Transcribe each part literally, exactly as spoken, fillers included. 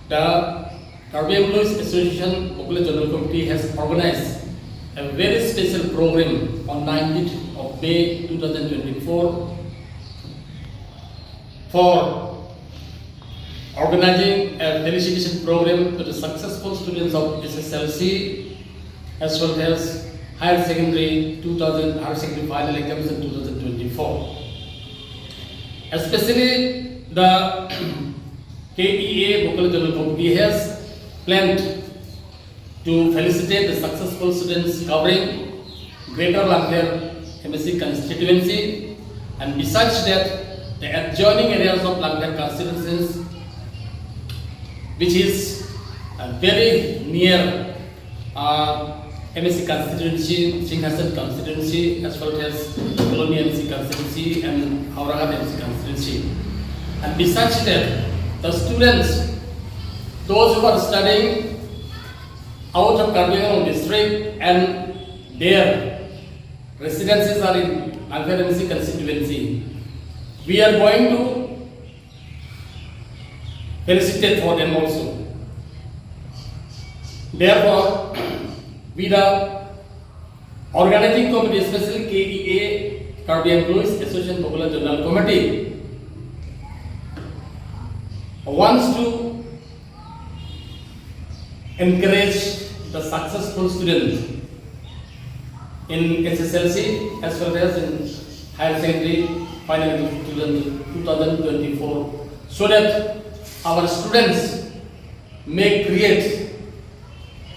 The Karbi Employees Association Bokolia Zonal Committee has organized a very special program on nineteenth of May two thousand twenty-four for organizing a felicitation program to the successful students of S S L C as well as higher secondary two thousand, higher secondary final examination two thousand twenty-four. Especially the K E A Bokolia Zonal Committee has planned to felicitate the successful students covering Greater Langpher M A C constituency, and besides that, the adjoining areas of Langpher constituencies, which is uh, very near uh, M A C constituency, Singhason constituency, as well as Phuloni M A C constituency and Howraghat M A C constituency. And besides that, the students, those who are studying out of Karbi Anglong district and their residences are in Langpher M A C constituency, we are going to felicitate for them also. Therefore, we the organizing committee, especially K E A, Karbi Employees Association Bokolia Zonal Committee, wants to encourage the successful students in S S L C as well as in higher secondary final exam two thousand twenty-four, so that our students may create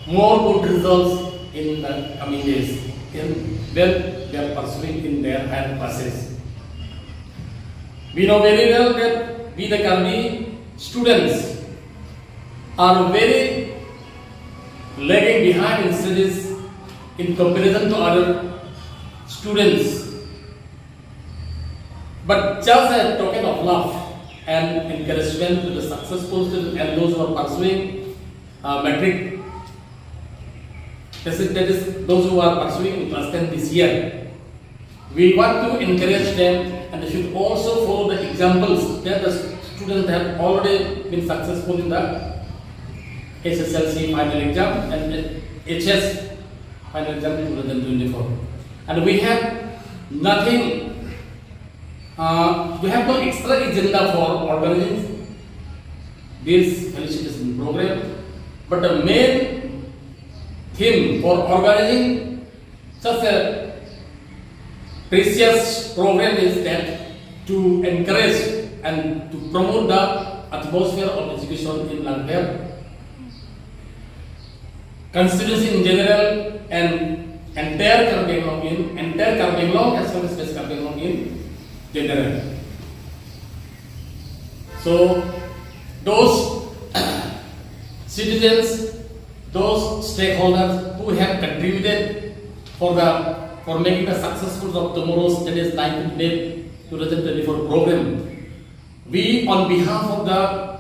more good results in the coming days in when they are pursuing in their higher classes. We know very well that we the Karbi students are very lagging behind in studies in comparison to other students. But just a token of love and encouragement to the successful students and those who are pursuing uh, matric, that is, that is those who are pursuing class ten this year. We want to encourage them and they should also follow the examples that the students have already been successful in the S S L C final exam and H S final exam in two thousand twenty-four. And we have nothing, uh, we have no extra agenda for organizing this felicitation program. But the main theme for organizing such a precious program is that to encourage and to promote the atmosphere of education in Langpher constituency in general and entire Karbi Anglong in, entire Karbi Anglong as well as West Karbi Anglong in general. So those citizens, those stakeholders who have contributed for the for making the successful of tomorrow's, that is nineteenth May two thousand twenty-four program, we on behalf of the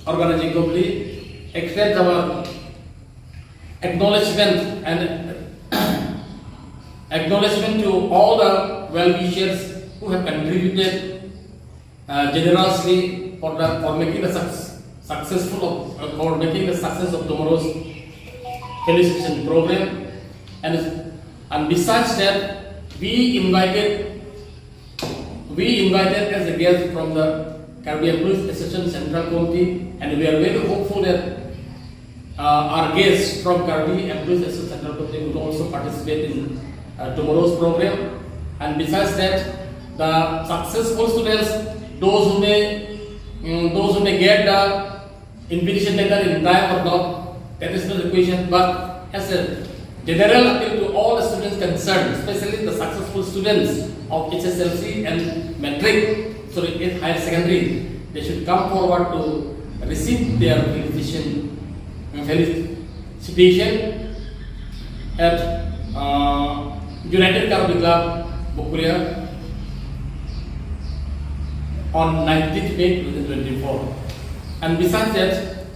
organizing committee extend our acknowledgement and acknowledgement to all the well-wishers who have contributed uh, generously for the for making the success, successful of uh, for making the success of tomorrow's felicitation program. And and besides that, we invited we invited as a guest from the Karbi Employees Association Central Committee, and we are very hopeful that uh, our guests from Karbi Employees Association Central Committee would also participate in uh, tomorrow's program. And besides that, the successful students, those who may mm, those who may get the invitation letter in time or not, that is not the question. But as a general appeal to all the students concerned, especially the successful students of H S L C and matric, sorry, in higher secondary, they should come forward to receive their felicitation, felicitation at uh, United Karbi Club, Bokolia on nineteenth May twenty twenty-four. And besides that,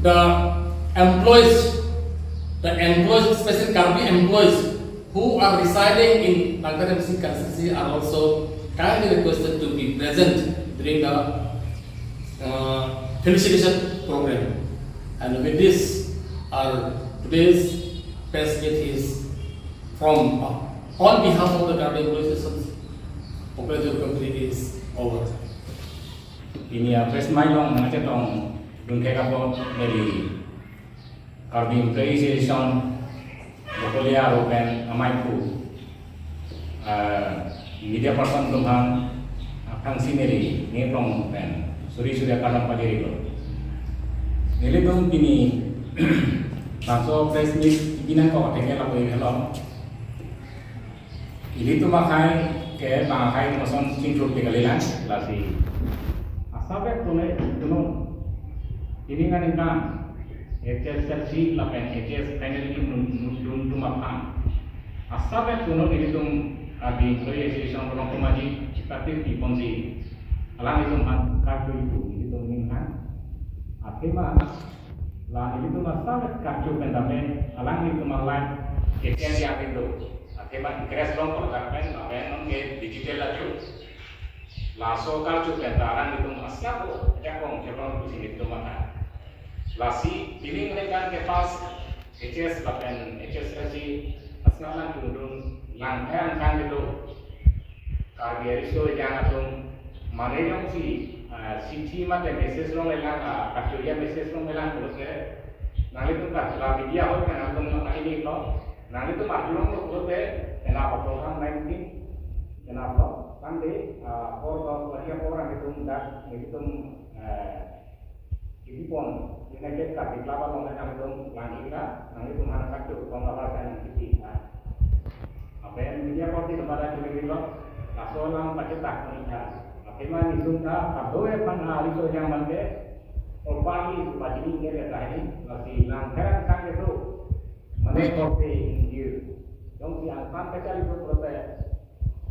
the employees, the employees, especially Karbi employees who are residing in Langpher M C constituency, are also kindly requested to be present during the uh, Felicitation program. And with this, our today's press meet is from, uh, on behalf of the Karbi Employees Association, congratulatory committee is over. Pini a-press meet along nangchetongdun thek apot neli Karbi Employees Association Bokolia aro pen amei aphu, ah, media person atum aphan, ah, aphrangsi neli ning arong pen suri suri akardom pajirilo. Nelitum pini laso press meet kebi nangkok athe ke lapu-i helo. Ilitum akhei ke bang akhei atum ason chingthur te kalilang, lasi asap-et tune tunung. Pini aningkan H S L C lapen H S final atum dun, dun, dundun atum aphan asap-et tunung, ilitum Karbi Employee Association Rongkhomaji chipati pi ponsi alanglitum aphan karju ipu ilitum aning aphan. Athema la ilitum asap-et karju pen tame alanglitum alang keken ya pintu. Athema encourage long kola pen lapen non ke digital aju. Laso karju pen ta alanglitum asap-o jakong jakong pusi nelitum matha. Lasi pini aningkan ke first H S lapen H S L C asap lang dundun lang thang thang gitu. Karbi ariso ejang atum mane jongsi, ah, chithi mate message longlelang, ah, karju ya message longlelang pulote, nanglitum karju la media hoi kan nangtum nang ini lo, nanglitum arjulonglo pulote, penap apor kan nineteen, penap lo, Sunday, ah, apor lo, hari apor nanglitum dak, nanglitum, eh, Ipon, United Karbi Club along nangtum langkita, nanglitum aphan karju, kong apa kan nangkiti, ha. Lapen media korte atum ta choningri lo, laso alam pachetak nangkita. Athema nelitum ta, kadokave aphan ariso ejang mante, or pagi, pagi ni nge le tahi, lasi lang thang thang itu, mane korte ingjir. Jongsi angpan kachari itu prote,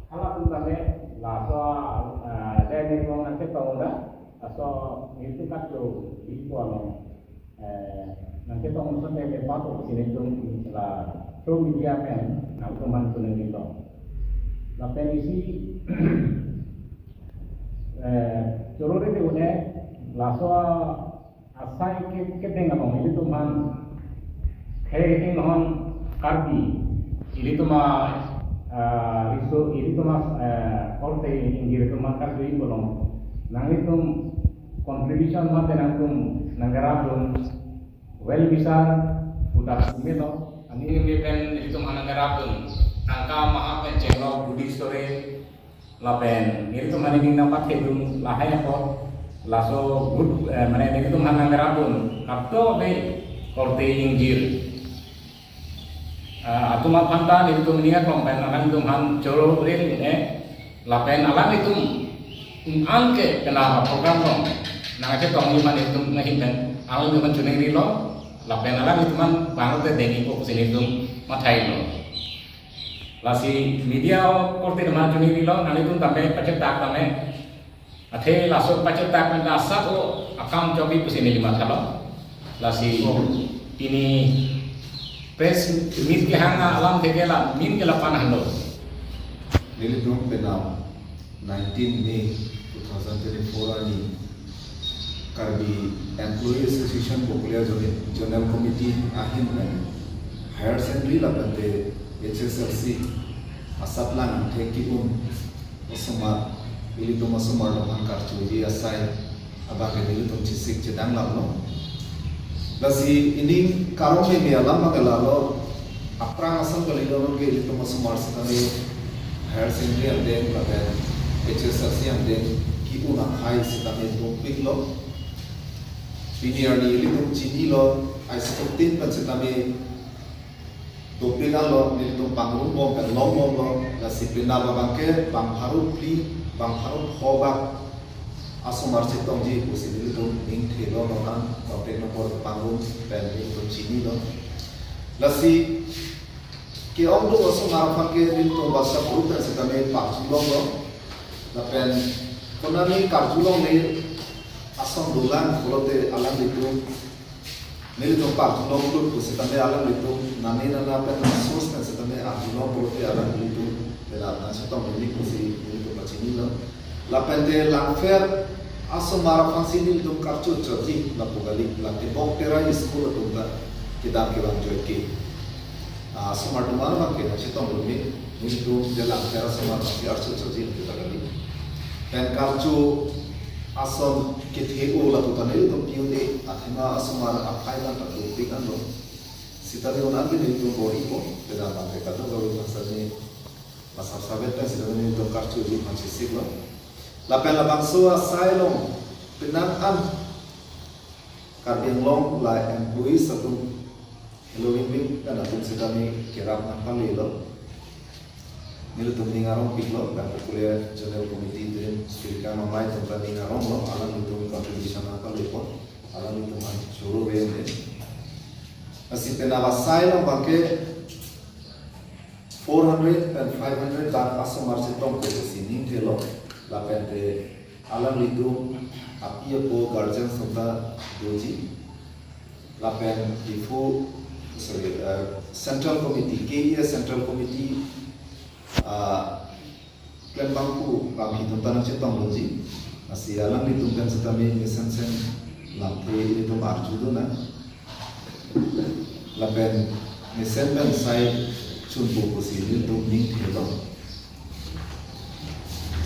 halatum tame, laso, eh, dai ni kong nangchetong da, laso nelitum karju ipo along. Eh, nangchetong ason te le pato si nelitum la through media pen nangtum aphan choningri lo. Lapen isi, eh, choro re te une laso asai ke kedeng along ilitum aphan khei hing hon Karbi ilitum a, ah, riso ilitum a, eh, korte ingjir atum aphan karju ipo along nanglitum contribution mate nangtum nangkerapdun well wisher pudak melo. Ani neli pen ilitum aphan nangkerapdun tangka maha pen chenglok budi sore lapen nelitum aphan ning nangpathedun lahai apot laso good, eh, mane nelitum aphan nangkerapdun kadokave korte ingjir, eh, atum aphan ta nelitum ning arong pen alanglitum aphan choro ril ne. Lapen alanglitum un-an ke penap program along nangchetongji ma nelitum ahin pen alanglitum aphan choningri lo. Lapen alanglitum aphan bang lote dengji ipo pusi nelitum mathai lo. Lasi media korte atum aphan choningri lo, nanglitum tame pachetak tame. Athe laso pachetak pen asap-o akam chobi pusi neli matha lo. Lasi pini press meet kehang alam thek ke la min ke lapu-an hanglo. Nelitum penap nineteen May two thousand twenty-four arni Karbi Employee Association Bokolia Zone-, Zonal Committee ahin pen higher secondary lapen te H S L C asap lang thek ki-un osomar, ilitum osomar atum aphan karjuji asai abang ke nelitum chesik chedang lam lo. Lasi ining karong me me alam abang ke lalo, aphrang asam kali lo, non ke ilitum osomar setame higher secondary angdeng lapen H S L C angdeng ki-un akhei setame dopik lo. Pini arni ilitum chinilo, high school tin pen setame dopik lo, nelitum pangrum bom pen longbom lo, lasi penap abang ke bang pharo phli, bang pharo pho bak asomar chetongji pusi nelitum ningthe lo, non an contact number pangrum pen nelitum chinilo. Lasi ke-ongdung osomar aphan ke nelitum WhatsApp group pen setame parjulong lo. Lapen konane karjulongle ason dolang pulote alanglitum nelitum parjulong lut pusitame alanglitum nane nana pen source pen setame arjulong pulote alanglitum penap nangchetongdun pusi nelitum pachinilo. Lapen te langpher Asomar aphansi nelitum karcho chotji lapu kali, la Tebok Terai school atum ta kedam kevang joike. Asomar atum aphan ke nangchetong dunji, nelitum Jelangthe asomar aphansi archo chotji lapu ta kali. Pen karcho ason kethe-o lapu ta nelitum pi-un-e, athema asomar aphai abang ta dopik anlo. Sitame un-an ke nelitum bor-ipo, kedam abang ke kadokave aphansi ne masap sabet pen sitame nelitum karchoji aphansi siklo. Lapen labangso asai along penang an Karbi Anglong la employees atum, Helo Wingwing pen atum sitame kerap nangpalelo. Nelitum ning arongpiklo, lapen pule General Committee Terim Speaker Amei atum ta ning aronglo, alanglitum contribution nangpalepo, alanglitum aphan choro-ve un-e. Lasi penap asai along abang ke four hundred pen five hundred bak asomar chetongpo pusi ningthelo, lapen te alanglitum api apo guardians atum ta doji, lapen Diphu, sorry, uh, Central Committee, K E A Central Committee, uh, klembangpo bangpi atum ta nangchetong dunji. Lasi alanglitum pen sitame mesensen lamthe ilitum arju dunnang. Lapen mesen pen sai chunpo pusi nelitum ningthelo.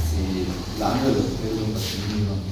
Si la-an lo, ilitum pasi ning long.